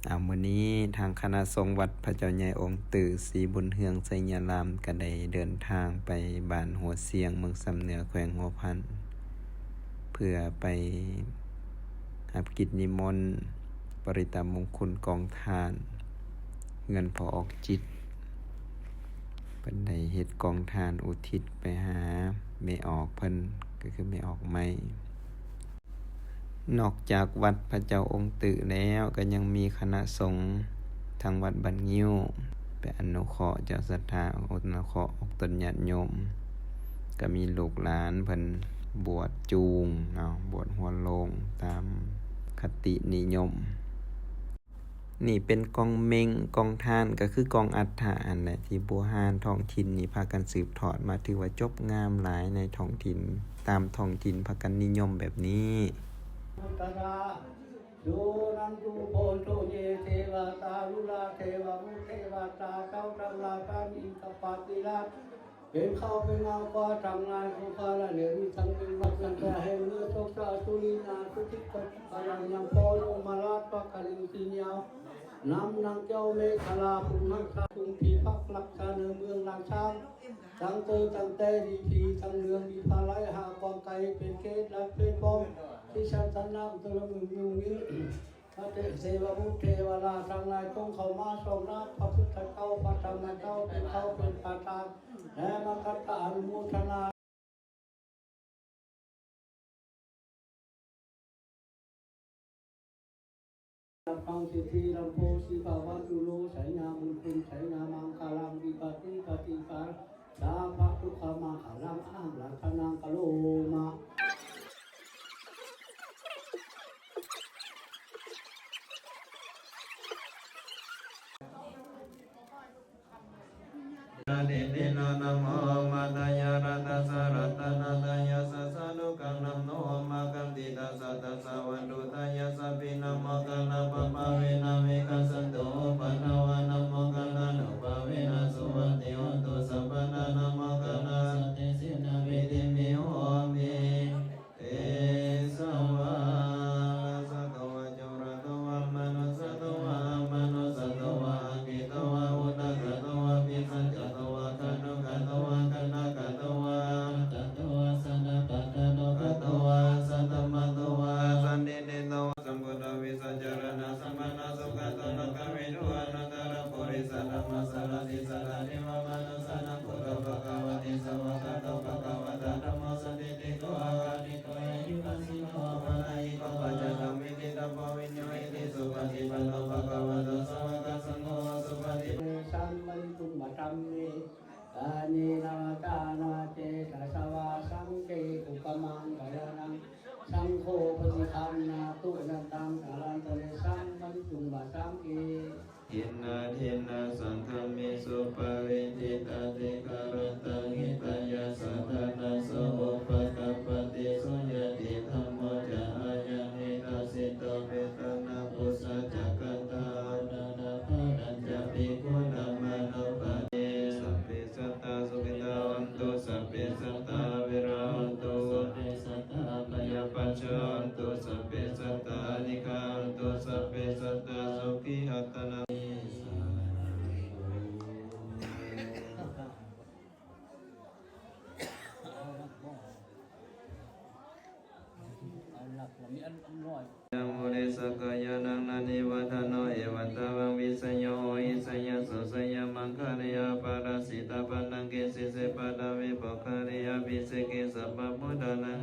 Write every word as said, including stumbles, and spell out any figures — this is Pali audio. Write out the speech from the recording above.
เอา มื้อนี้ทางคณะสงฆ์วัดพระเจ้าใหญ่องค์ตื้อศรีบุญเฮืองไชยาราม ก็ได้เดินทางไปบ้านหัวเสียง เมืองซำเหนือ แขวงหัวพัน เพื่อไปรับกิจนิมนต์ปริตตมงคลกองทาน เฮือนพ่อออกจิต เพิ่นได้เฮ็ดกองทานอุทิศไปหาแม่ออกเพิ่น ก็คือแม่ออกใหม่ นอกจากวัดพระเจ้าองค์ตื้อแล้ว ก็ยังมีคณะสงฆ์ทางวัดบ้านงิ้ว ไปอนุเคราะห์เจ้าศรัทธา อนุเคราะห์ออกตนญาติโยม ก็มีลูกหลานเพิ่นบวชจูงเนาะ บวชหัวโลงตามคตินิยม นี่เป็นกองเม็ง กองทาน ก็คือกองอัฐะหั้นแหละ ที่ผู้ฮ้านท้องถิ่นนี่พากันสืบทอดมา ถือว่าจบงามหลายในท้องถิ่น ตามท้องถิ่นพากันนิยมแบบนี้ Suṇantu bhonto ye devatā, ārū devabhū devatā, ເຈົ້າທັງຫຼາຍ ພະອິນທະປະຕິລາດ ເປັນເຂົ້າເປັນນ້ຳກວ່າທັງຫຼາຍ ຜູ້ຂ້າລະເລວມີທັງເປັນວັດ ຕັ້ງແຕ່ແຫ່ງເໜືອສົກສາ ສຸລິນາ ສຸທິດ ປະຕິພາລະ ຍັງພໍລົງມາລາດ ພະກະລິງສີຍາວ ນຳນາງເຈົ້າເມຂະລາ ຜູ້ຮັກສາກຸມພິທັກລັກສາເໜືອເມືອງນາຊ້າງ ຕັ້ງໂຕຕັ້ງແຕ່ດີພີທັງເໜືອມີພາໄລຫາກວາງໄກ ເປັນເຂດລັດເຂດປ້ອມ ທີ່ສັນຕະນາມຕະລະມຶງມຸງມິງ ພະເທວະບຸດເທວະລາທັງຫຼາຍ ຈົ່ງເຂົ້າມາສອງລາບ ພະພຸດທະເຈົ້າ ພະທຳມະເຈົ້າ ເປັນເຈົ້າເປັນປະທານ ແລະ ມາຄັດຕະອະນຸໂມທະນາ ລັບຟັງສິດທິລຳໂພ ສິພະວັດຕຸໂລ ໄຊຍະມຸນຄຸນ ໄຊຍະມັງຄະລັງ ວິປະຕິປະຕິປາ ສາພະທຸກຂະມັງຄະລັງ ອະຫັງລັກຂະນັງກະໂລມະ Namo Omātyāraddhassa ratanattayassa sādhukaṃ. Namo Omakātītassa tassa vatthuttayassapi. Namo Kaṇhapabhāvena vigacchantu upaddavā. Namo Kaṇhānubhāvena suvatthi hotu sabbadā. Namo Kaṇhassa tejena vidhimhi homi tejavā. Rājato vā corato vā manussato vā amanussato vā aggito vā udakato vā pisācato vā khāṇukato vā kaṇṭakato vā kaṇṭakato vā janapadarogato vā asaddhammato vā asandiṭṭhito vā sambuddho vijjācaraṇasampanno sugato lokavidū anuttaro purisadammasārathi satthā devamanussānaṃ buddho bhagavāti. Svākkhāto bhagavatā dhammo sandiṭṭhiko akāliko ehipassiko opanayiko paccattaṃ veditabbo viññūhīti. Supaṭipanno bhagavato sāvakasaṅgho, ujupaṭi saṃvarituṃ va dhamme, kāyena vācāya va cetasā vā, saṅghe kukammaṃ paraṃ saṅgho paṭiggaṇhātu accayantaṃ, kālantare saṃvarituṃ va saṅghe. Dinā dinā saṅghamhi supatiṭṭhitā, dīgharattaṃ hitāyassa ṭhānaso upakappati. So ñātidhammo ca ayaṃ nidassito, petāna pūjā ca katā uḷārā, balañca bhikkhūnamanuppadinnaṃ. Sabbe sattā sukhitā hontu, sabbe sattā averā hontu, sabbe sattā abyāpajjhā hontu, sabbe sattā anīghā hontu, sabbe sattā sukhī attānaṃ. ເອົາຫຼັກລະມີອັນນ້ອຍ Yaṃ mūle sakyānaṃ nandivaḍḍhano, evaṃ tvaṃ vijayo hohi jayassu jayamaṅgale, aparājitapallaṅke sīse paṭhavipokkhare, abhiseke sabbabuddhānaṃ